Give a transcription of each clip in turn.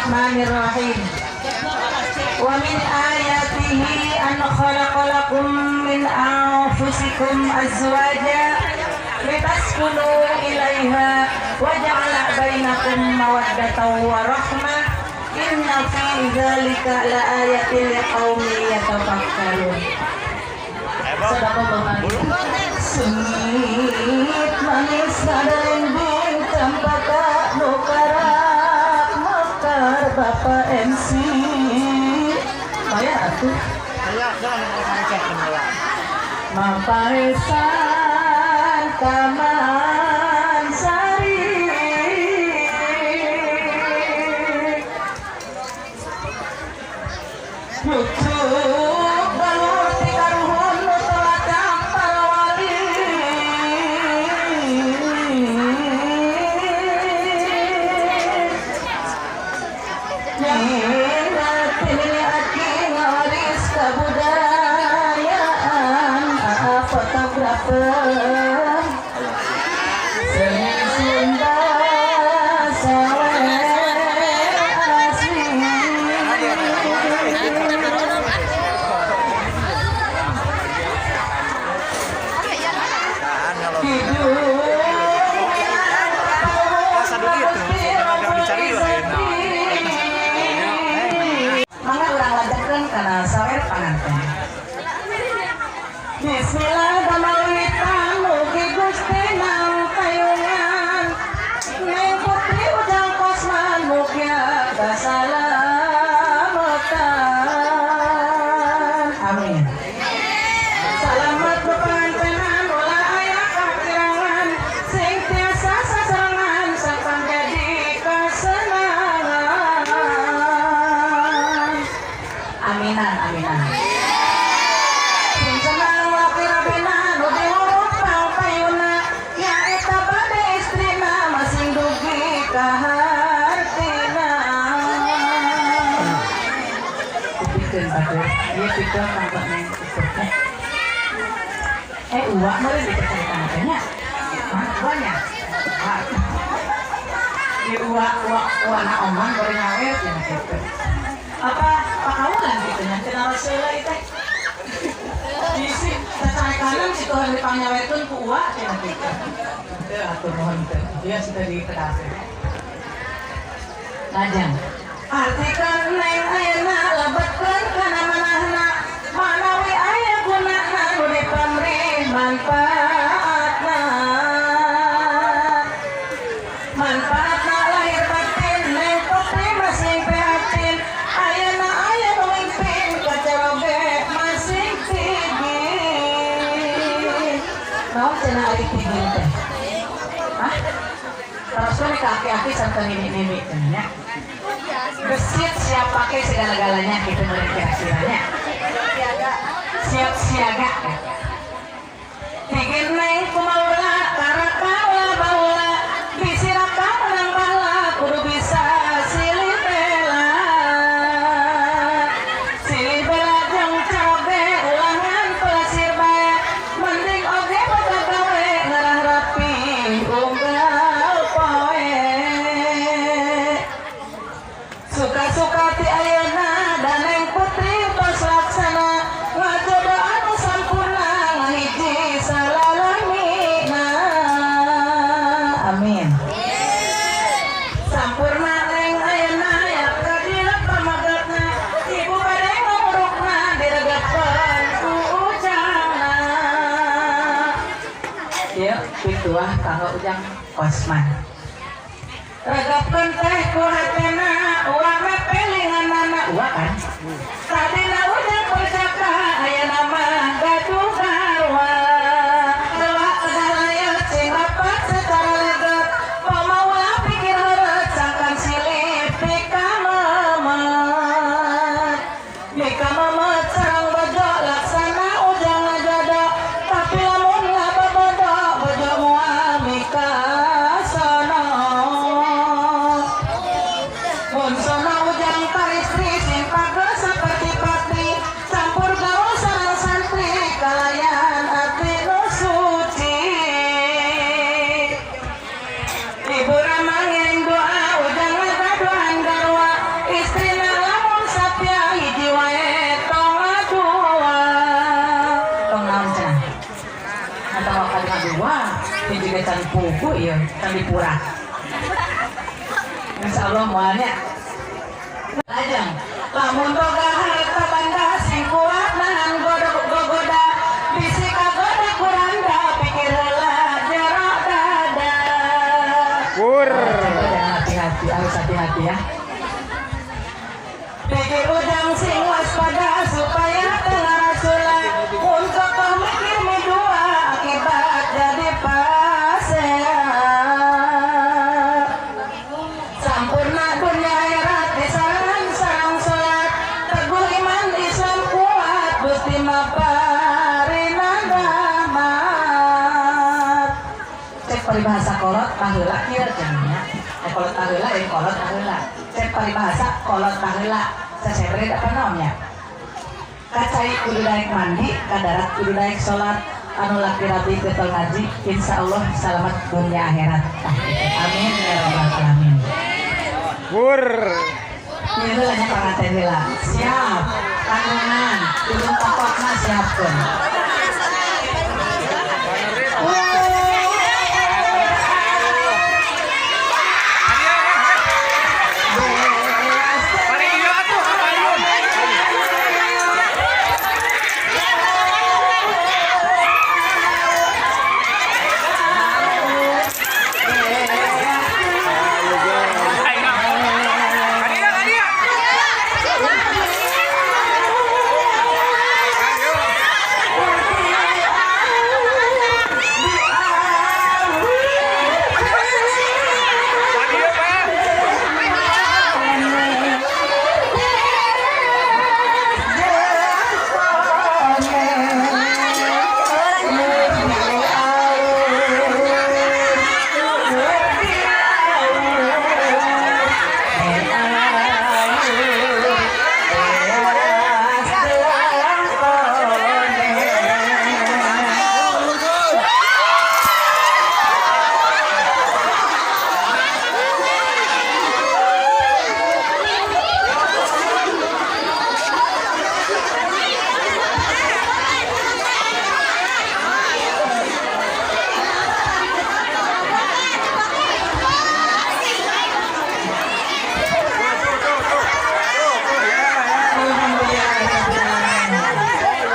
Bismillahirrahmanirrahim. Wa min ayatihi an khalaqa lakum min anfusikum azwaja litaskunu ilaiha wa ja'ala bainakum mawaddatan wa rahmah, inna fi dzalika laayatin liqaumin yatafakkarun. Sadaqallahu. Sengit manis sadalembing cempaka nu karak mekar. Bapak MC bayar atuh. Mapaesan Taman Sari. Lucu balur ti karuhun nu teladan para wali. Nini aki ngawaris kabudayaan, aa fotografer seni Sunda sawe asli. Tahan kalau Hidup Rasa dulu itu, jangan dicari lah ya. Mangga urang lajengkeun kana sawer panganten. Bismillah damel witan, mugi Gusti nangtayungan. Neng Putri Ujang Kosman mugia kasalamatan. Amin. Salamat bepangantenan, ulah aya kakirangan, sing tiasa sasarengan sangkan jadi kasenangan. Aminan aminan. Sing senang laki rabina nu diurut pangpayuna, nyaeta bade istrina masing dugi ka hartina. Kupikeun batur, ieu pikeun kanggo Neng Putri. Eh, uak meureun dipercayakan teh nya. Hah, uaknya? Ah. Ieu uak uak uak na omang bari nyawer cenah kitu. Apa pakaulan gitu nya cenah Rasulullah teh. Isi sacarekanan si Tuhan dipangnyawerkeun ku uak cenah kitu. Teu atuh, nuhun teh. Ieu sudah ditegaskeun. Lajeng. Artikan neng ayeuna lebetkeun kana manahna, manawi aya gunana nu dipamrih manfaatna. Manfaatna lahir batin, Neng Putri masing prihatin. Ayeuna aya nu mimpin kacaroge masing tigin. Naon cenah ari tigin teh? Hah? Teruskan ke aki-aki sampai nini-nini nya. Gesit, siap pakai segala-galanya gitu meureun kira-kiranya. Siap siaga. Tigin neng kumaula karaka ulah baula, bisi raka menang bala, kudu bisa silih bela. Silih bela jeung caroge, ulah ngan pelesir bae, mending oge boga gawe ngarah rapi unggal poe. Suka-suka ti ayeuna dan Neng Putri tos laksana ngajodo anu sampurna, ngahiji salalamina. Amin. Sampurna neng ayeuna ya kadilep pamagetna, ibu bade ngurukna diregepan ku ujangna. Ieu pituah kanggo Ujang Kosman. Regapkeun teh ku hatena, ulah mepelinganana uak kan. Tadina ujang perjaka, ayeuna mah gaduh garwa. Dewa kedah sing rapat secara leget, pamaulah pikir heureut sangkan silih pikamemet. Pikamemet sareng bojo laksana ujang ngajodo, tapi lamun ngabobodo bojo moal mikasono. Pugu ya Candipura. Insya Allah moal nya. Lajeng lamun boga harta banda sing kuat nahan godok gogoda, bisi kagoda kuranda, pikir heula jero dada. Pur. Hati-hati, harus hati-hati ya. Pikir ujang sing waspada supaya teu ngarasula, mun kokoh mikir midua akibat jadi pasea. Sampurna dunia akhirat disaran sareng salat, teguh iman Islam kuat, Gusti maparina rahmat. Cek paribahasa kolot baheula kieu cenah. Eh, kolot baheula eh kolot baheula. Cek paribahasa kolot baheula sasebre apa naonnya? Ka cai kudu daek mandi, ka darat kudu daek salat, anu laki rabi getol ngaji, insya Allah selamat dunia akhirat. Tah, gitu. Amin ya rabbal alamin. Pur. Ini heula nya panganten heula. Siap. Tanggungan, tulung pokokna siapkeun. Mari dia atuh, payun. Kadia, kadia. Kadia, Pak.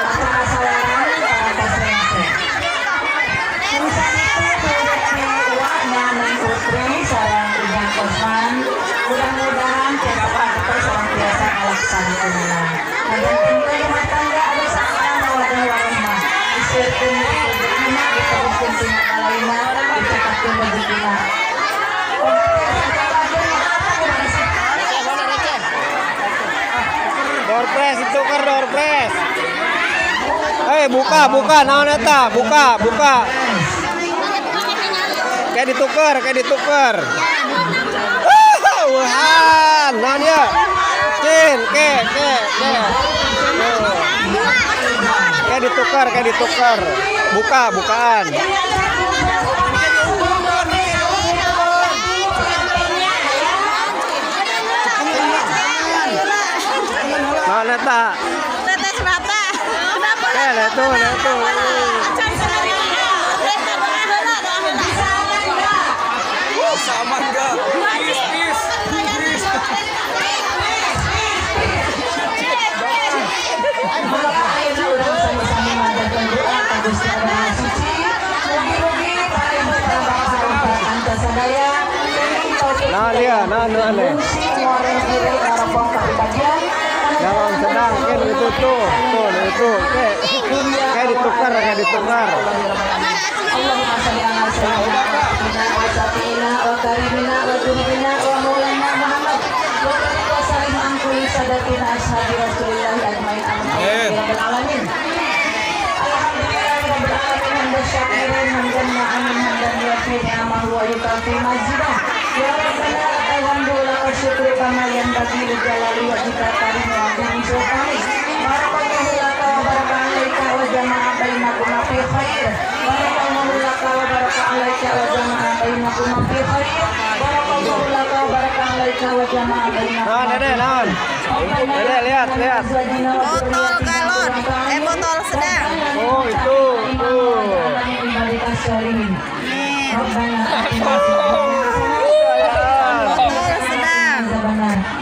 Acara saweran parantos rengse. Tulisan itu tulis uaknya Neng Putri sareng Ujang Kosman. Mudah-mudahan tiasa pantes sareng tiasa ngalaksanakeunana. Ngagentenkeun rumah tangga anu sakinah mawaddah warahmah. Disieurkeun rezekina, diteruskeun tina kalaina, dicekapkeun rezekina. Apa sih? Door prize ditukar, door prize. Eh, buka, buka, naon eta? Buka, buka. Kayak ditukar, kayak ditukar. Wah, naon ya? Cin, ke, ke, ke. Tuh. Kayak ditukar, kayak ditukar. Buka, bukaan. Naon eta? Tetes mata. Kenapa? Eh, lah itu, lah itu. Sama enggak? Please, please, please. Maka ayeuna urang sami-sami manjatkeun doa ka Gusti Allah Maha Suci. Mugi-mugi para ibu, para bapak, sareng para tante sadaya kenging taufik Naon dia, naon naon deh. fungsi ngoreng diri ngaropong kapribadian. Yang sedang, kan itu tuh, tuh, itu, kayak kayak ditukar, kayak ditukar. Allahumma shalli ala sayyidina wa syafi'ina wa karimina wa junubina wa maulana Muhammad wa barik wa sallim an kulli sadatina ashabi Rasulillah ajmain, amin ya rabbal alamin. Alhamdulillahi rabbil alamin, hamdan syakirin, hamdan ma'amin, hamdan yuafi ni'amahu wa yukafi mazidah. Ya rabbana lakal hamdu wa syukru kama yanbaghi li jalali wajhika karim wa azimi sultanik. Barakallahu laka wa baraka alaika wa jama'a bainakuma fi khair. Barakallahu laka wa baraka alaika wa jama'a bainakuma fi khair. Barakallahu laka wa baraka alaika wa jama'a bainakuma. Naon, Dede, naon? Dede, lihat, lihat. Botol galon, eh, botol sedang. Oh, itu, tuh. Rabbana atina fid dunya hasanah. Botol sedang.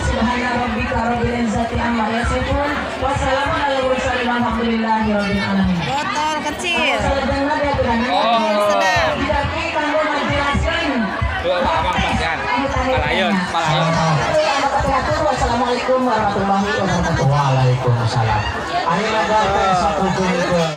Subhana rabbika rabbil izzati amma yasifun wa salamun alal mursalin walhamdulillahi rabbil alamin. Botol kecil. Salajengna diaturanan. Botol sedang. Didaki kanggo ngajelaskeun. Dua amang pasian. Palayon, palayon. Wassalamualaikum warahmatullahi wabarakatuh. Waalaikumsalam. Ayeuna datang saputu.